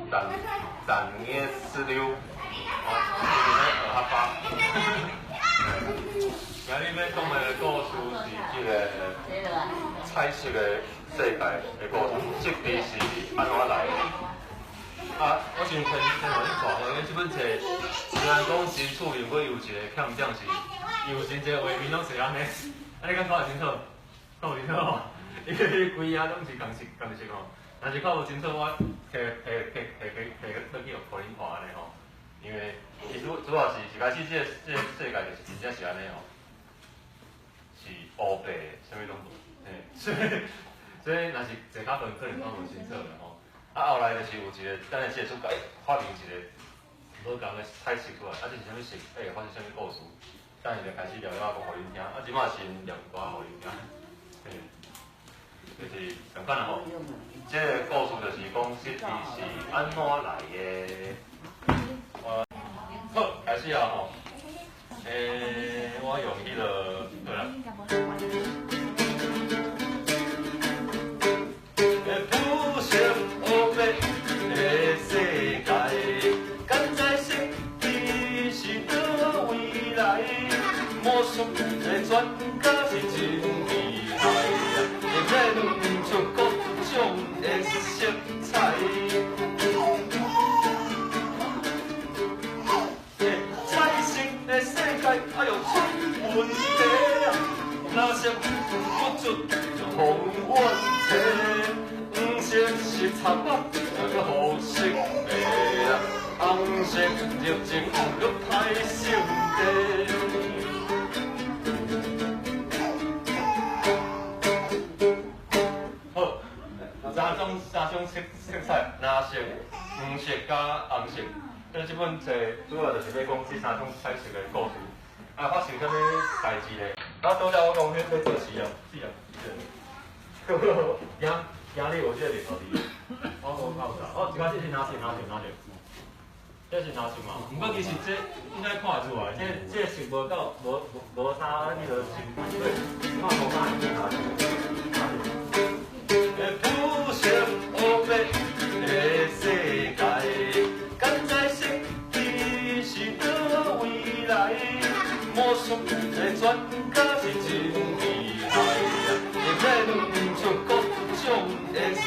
淡淡眼石榴，哦，是咧学客家。今日欲講的故事是這个彩色的世界的故事，色字是按怎來的？啊，我先先先予恁看，因為這本冊雖然講新厝面，閣有一個欠點是，伊有真濟畫面攏是按呢，啊你敢看會清楚？看無清楚吼，因為規頁攏是仝色仝色吼。若是看無清楚，我摕摕摕摕摕摕轉去予恁看按呢吼。因為伊主主要是一開始這個世界就是真正是按呢吼，是烏白的，啥物攏無，嘿，所以若是坐較遠可能看無清楚啦吼。啊，後來就是有一個，等下這個主角發明一個無仝的彩色出來，啊，這是啥物色？會發生啥物故事？等下就開始聊了講予恁聽，啊，這擺先念歌予恁聽，嘿，就是共款啦吼。這个故事就是講色字是按怎來的。好，開始啊吼。我用彼个，對啦。浮色烏白的世界，敢知色字是佗位來？魔術的專家是真厲害，會變出各種的色彩。彩色的世界，哎喲出問題啊！藍色不出就予阮揣，黃色是賊仔，閣予色白啊！紅色熱情閣歹性地。好，三種色彩，藍色、黃色佮紅色。這這本冊主要就是欲講這三種彩色的故事。啊，發生啥物代誌咧？啊，拄才我講彼欲做實驗，試驗，驚驚你有這個日頭佇，我無看有啥。哦，一開始是藍色，藍色，藍色，這是藍色嘛？毋過其實這應該看會出來，這色無夠無無無啥彼个深，對，看無啥會藍色。浮色烏白的世界，敢知色字是佗位來？魔術的專家是真厲害，會變出各種的色